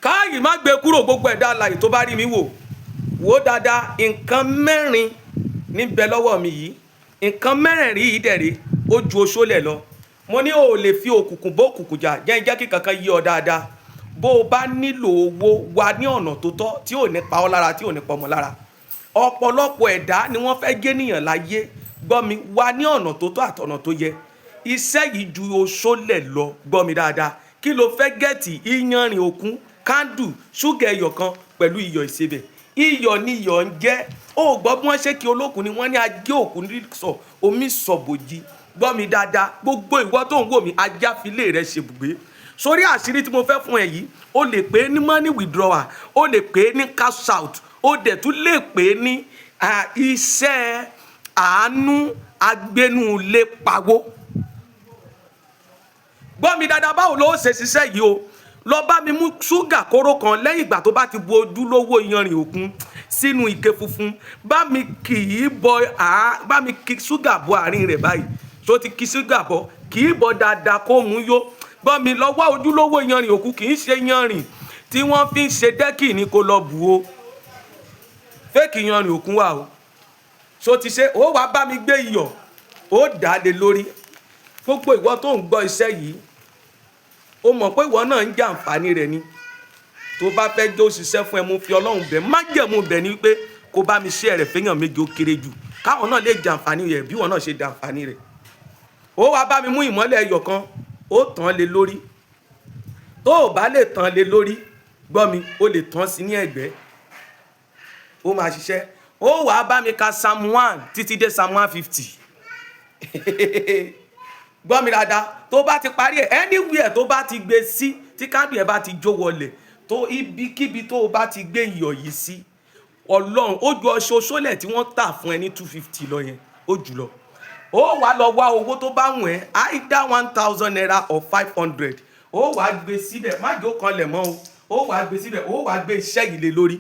Káàyì, má gbé kúrò. Gbogbo ẹ̀dá alààyè tó bá rí mi wò, wò dáadáa. Nǹkan mẹ́rin níbẹ̀ lọ́wọ́ mi yìí. Nǹkan mẹ́rẹ̀ẹ̀rin yìí dẹ̀rẹ̀, ó ju oṣólẹ̀ lọ. Mo ní o ò lè fi òkùnkùn bó òkùnkùn jà. Jẹ́ kí kankan yí ọ dáadáa. Bó o bá nílò owó, wà ní ọ̀nà tó tọ́, tí ò ní pa ọ́ lára, tí ò ní pa ọmọ lára. Ọ̀pọ̀lọpọ̀ ẹ̀dá ni wọ́n fẹ́ gé níyàn láyé. Gbọ́ mi, wà ní ọ̀nà tó tọ́ àtọ̀nà tó yẹ. Iṣẹ́ yìí ju oṣólẹ̀ lọ. Gbọ́ mi dáadáa. Kí ló fẹ́ get? Iyanrìn òkun, candle, ṣúgà ẹyọ kan pẹ̀lú iyọ̀ ìsebẹ̀. Iyọ̀ ni iyọ̀ ń jẹ́. Ó gbọ́ bí wọ́n ṣe kí olókùn ni wọ́n ní ajé òkú sọ omi sọ̀bòjì. Gbọ́ mi dáadáa, gbogbo ìwọ tó ń wò mí, ajá filé rẹ ṣebùgbé. Sórí àṣírí tí mo fẹ́ fún ẹ yìí, o lè pè é ní money withdrawal, o lè pè é ní cash out, o dẹ̀ tún lè pè é ní iṣẹ́ àánú agbénúlé pawó. Gbọ́ mi dáadáa, báwo ló ṣe ṣiṣẹ́ yìí o? Lọ bá mi mú ṣúgà kóró kan. Lẹ́yìn ìgbà tó bá ti bu ojúlówó iyanrìn òkun sínú ike funfun, bá mi kì í bọ, bá mi kì ṣúgà bọ àárín rẹ̀ báyìí. Tó ti kì ṣúgà bọ, kì í bọ dáadáa kó mú yó. Gbọ́ mi, lọ́wọ́ ojúlówó iyanrìn òkun, kì í ṣe iyanrìn tí wọ́n fi ń ṣe dẹ́kì ní kó lọ bù o. Fake iyanrìn òkun wà o. So ti ṣe, ó wàá bá mi gbé iyọ̀, ó dà á lé lórí. Gbogbo ìwọ tó ń gbọ́ iṣẹ́ yìí, ó mọ̀ pé ìwọ náà ń jàǹfààní rẹ̀ ni. Tó bá fẹ́ jó ṣiṣẹ́ fún ẹ, mo fi Ọlọ́run bẹ̀, májẹ̀mú bẹ̀ ni wípé kó bá mi ṣe rẹ̀ fẹ́yàn méje, ó kéré jù, káwọn náà lè jàǹfààní rẹ̀ bí wọn náà ṣe jàǹfààní rẹ̀. Ó wá bá mi mú ìmọ́lẹ̀ ẹyọ kan, ó tàn lé lórí. Tó o bá lè tàn lé lórí, gbọ́ mi, ó lè tàn sí ní ẹ̀gbẹ́, ó máa ṣiṣẹ́. Ó wàá bá mi ka Psalm 1 títí dé Psalm 150. Gbọ́ mi dáadáa, tó bá ti parí ẹ̀, anywhere tó bá ti gbé sí, tí candle ẹ̀ bá ti jó wọlẹ̀, tó ibikíbi tó o bá ti gbé iyọ̀ yìí sí, Ọlọ́run, ó ju ọṣẹ oṣólẹ̀ tí wọ́n tà fún ẹ ní 250 lọ yẹn, ó jù lọ. Ó wàá lọ wá owó tó bá wùn ẹ́, either ₦1,000 or 500. Ó wàá gbé síbẹ̀, má jò kanlẹ̀ mọ́ o. Ó wàá gbé síbẹ̀, ó wàá gbé iṣẹ́ yìí lé lórí.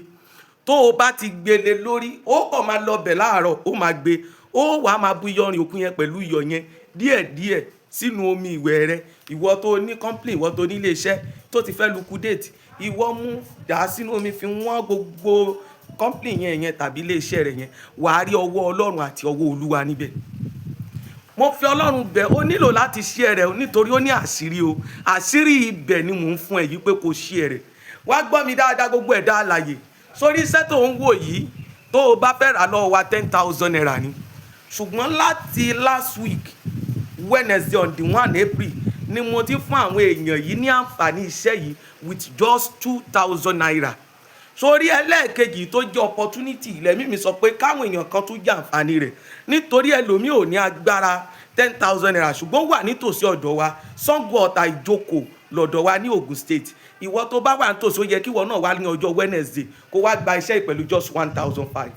Tó o bá ti gbé lé lórí, ó kàn máa lọ bẹ̀ láàárọ̀, ó máa gbé, ó wàá máa bu iyọrin òkun yẹn pẹ̀lú iyọ̀ yẹn díẹ̀díẹ̀ sínú omi ìwẹ̀ rẹ. Ìwọ tó ní company, ìwọ tó ní ilé iṣẹ́ tó ti fẹ́ liquidate, ìwọ mú dà á sínú omi, fi wọ́n gbogbo company yẹn yẹn tàbí ilé iṣẹ́ rẹ yẹn. Wàá rí ọwọ́ Ọlọ́run àti ọwọ́ Olúwa níbẹ̀. Mo fi Ọlọ́run bẹ̀, ó nílò láti ṣe rẹ̀ nítorí ó ní àṣírí o. Àṣírí ibẹ̀ ni mò ń fún ẹ yìí pé kò ṣe rẹ̀. Wá gbọ́ mi dáadáa, gbogbo ẹ̀dá alàyè. Sórí iṣẹ́ tó ń wò yìí, tó o bá fẹ́ rà lọ́wọ́ wa, ₦10,000 ni. Ṣùgbọ́n láti last week Wednesday, on the 1 April, ni mo ti fún àwọn èèyàn yìí ní àǹfààní iṣẹ́ yìí with just ₦2,000. Sórí ẹlẹ́ẹ̀kejì tó jẹ́ opportunity, lẹ́mí mi sọ pé káwọn èèyàn kan tún jẹ́ àǹfààní rẹ̀, nítorí ẹlòmíì ò ní agbára ₦10,000, ṣùgbọ́n wà nítòsí ọ̀dọ̀ wa, Sango Ọ̀tà Ìjókòó lọ́dọ̀ wa ní Ogun State. Ìwọ tó bá wà nítòsí, ó yẹ kí ìwọ náà wá ní ọjọ́ Wednesday kó wá gba iṣẹ́ yìí pẹ̀lú just 1,500.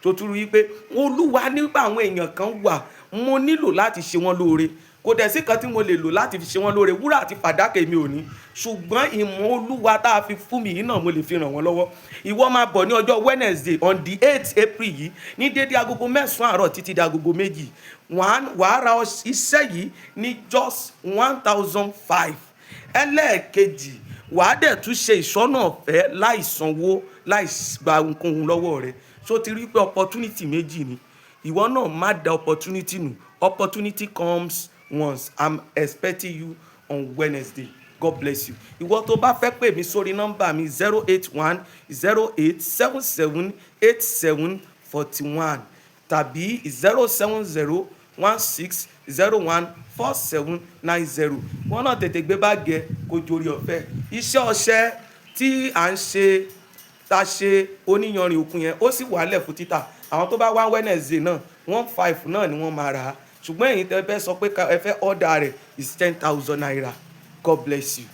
Tó tún rí i pé Olúwa nígbà àwọn èèyàn kan wà, mo nílò láti ṣe wọ́n lóore. Kò dẹ̀ sí kan tí mo lè lò láti fi ṣe wọ́n lóore. Wúrà àti fàdákà mi ò ní, ṣùgbọ́n ìmọ̀ Olúwa tá a fi fún mi yìí náà, mo lè fi ràn wọ́n lọ́wọ́. Ìwọ máa bọ̀ ní ọjọ́ Wednesday, on the 8 April yìí, ní dédé agogo 9 àárọ̀ títí di agogo 2. Wàá ra iṣẹ́ yìí ní just 1,500. Ẹlẹ́ẹ̀kejì, wàá dẹ̀ tún ṣe ìṣọ́nà ọ̀fẹ́ láì sanwó, láì gba ohunkóhun lọ́wọ́ rẹ̀. So ti rí pé opportunity méjì ni. Ìwọ náà má da opportunity nù. Opportunity comes once. I'm expecting you on Wednesday. God bless you. Ìwọ tó bá fẹ́ pè mí sórí nọ́mbà mi, 08108778741 tàbí 07016014790. Wọ́n náà tètè gbé báàgì ẹ kó jorí ọ̀fẹ́. Iṣẹ́ ọṣẹ tí à ń ṣe, tá a ṣe oníyanrìn òkun yẹn, ó sì wà lẹ̀ fún títà. Àwọn tó bá wá Wednesday náà, 1,500 náà ni wọ́n máa rà á. Ṣùgbọ́n ẹ̀yin tẹ́ fẹ́ sọ pé ẹ fẹ́ order rẹ̀ is ₦10,000. God bless you.